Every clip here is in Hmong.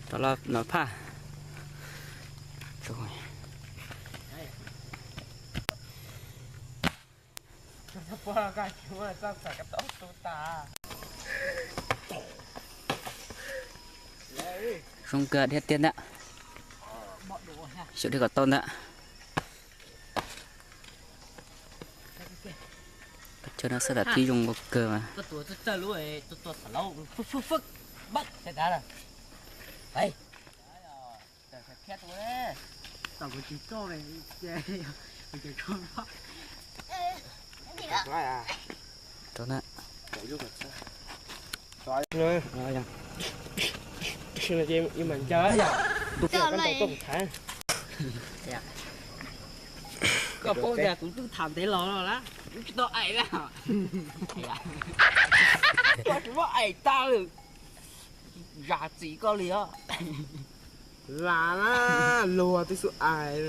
Tau los no phaj. Zoo kawg thiab tiag ntag. Xyuam dhia kom tau ntag. Cov no xab tam thib zoo ua kawg mas. Tau na. Koj paub tias kuv twb tham ntev los no lawm, kuv tsis tau aim li. Koj tsis muab aim tag li. Zam txim koj li os. Lam na, luag twb xub ais.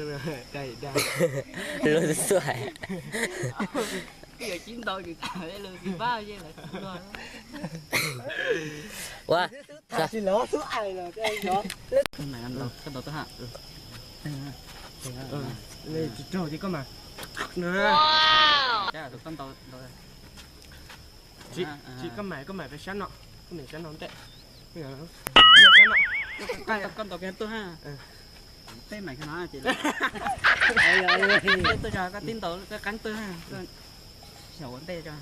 Luag twb xub ais. Ua, tham tsis los xub ais los. Koj ntaus tuaj ha. Tsis raug ces koj mas. Tsis, koj mam, koj mam peb sab no, koj mam sab no ntej. Koj ntaus kiag tuaj ha. Teb mam no ces, tuaj, koj tib ntaus koj qeeb tuaj ha. Xyaum ua ntej tso.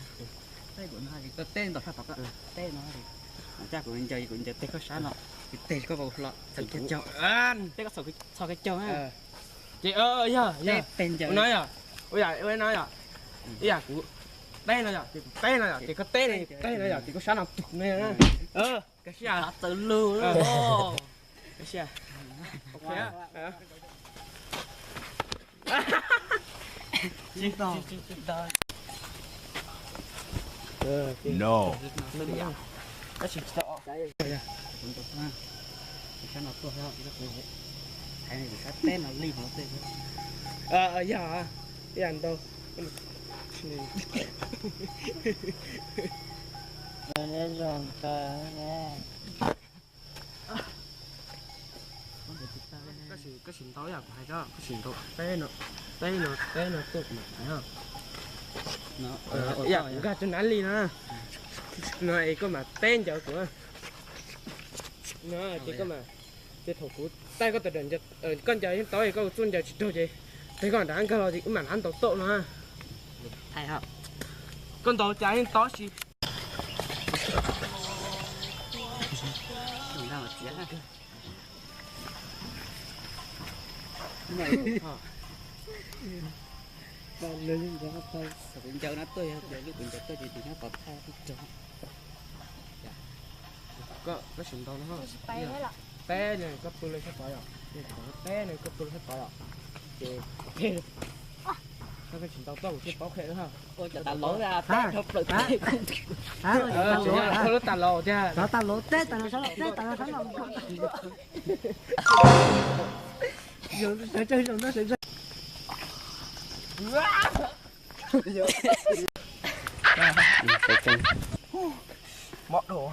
Teb kuv no, koj teb ntaus sab tod, koj teb no. Caj kuv ncaws, kuv ncaws teg koj sab no, kuv teg koj hlo, txhaum kiag caug. Teb koj txhaum kiag caug ha. Ces yog, yog teg ncaws no yom. Ua yam no yom. Ib yam kuv teb no yom, ces kuv teb no yom, ces koj teb no, teb no yom, ces koj sab no tus ne. Koj sib txawv lug. No. Yog, ib yam ntau. Koj sim ntaus yam kuv hais, koj sim ntaus teb no, teb no, teb no tuaj kuv mam hais. Yam kuv nkag rau nav li no, no es koj mam teb ncaws kuv. No ces koj mam, ces thaum kuv taij koj tawm dawm, koj ncaws yeej tau, koj txuj ncaws tsis raug ces teg koj nrad nkag los ces wb mam nab ntaus tauj no. Koj ntaus cas yeej tau si. Ncaws no tuaj, yog lub kuv ncaws tuaj ces tus nyob tod thaj tib rog. Koj, koj sim ntaus no. Teb no koj pw lawm sab tod yom. Teb no koj pw lawm sab tod yom. Ces koj sim ntaus tuaj kuv thiaj paub qhia na. Ua cov tas laus, teb dhau plaws teb. Lub tas laus tiag. Cov tas laus teb tas no sab no, teb tas no sab no. Sawv tsees, sawv tsees. Mob dua.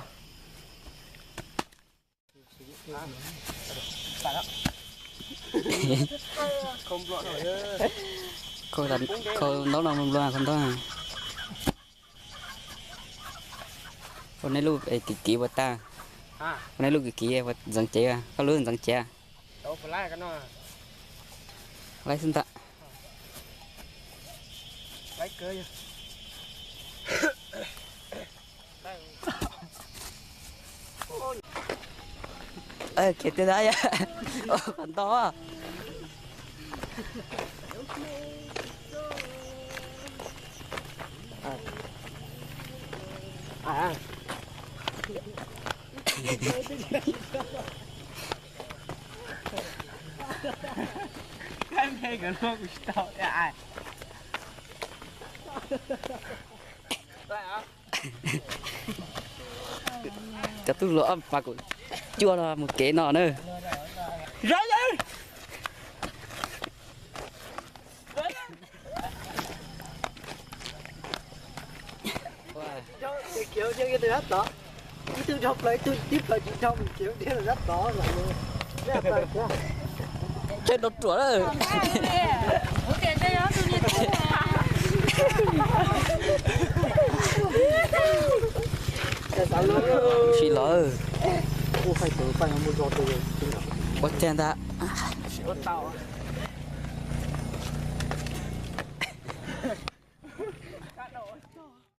Khau ntaub no nplua nplua khau ntaub. Ua nej lub kiv kiv ua tag. Ua nej lub kiv kiv ua ntxeev cev, koj lub ntxeev cev. Laib xwb ntag. Khiav twg ntag yog qhov ntau. Kab npe nkawd luaj kuv tsis tau. Cov tub hluas ob phav kaum cuaj no mus kev no na. Ib tug dhau plaws, ib tug tib plaws tsis dhau, mus txiav tiag los sab tod lawm. Tsawg rau ruam lawm. Tsis los. Ua cag ntag.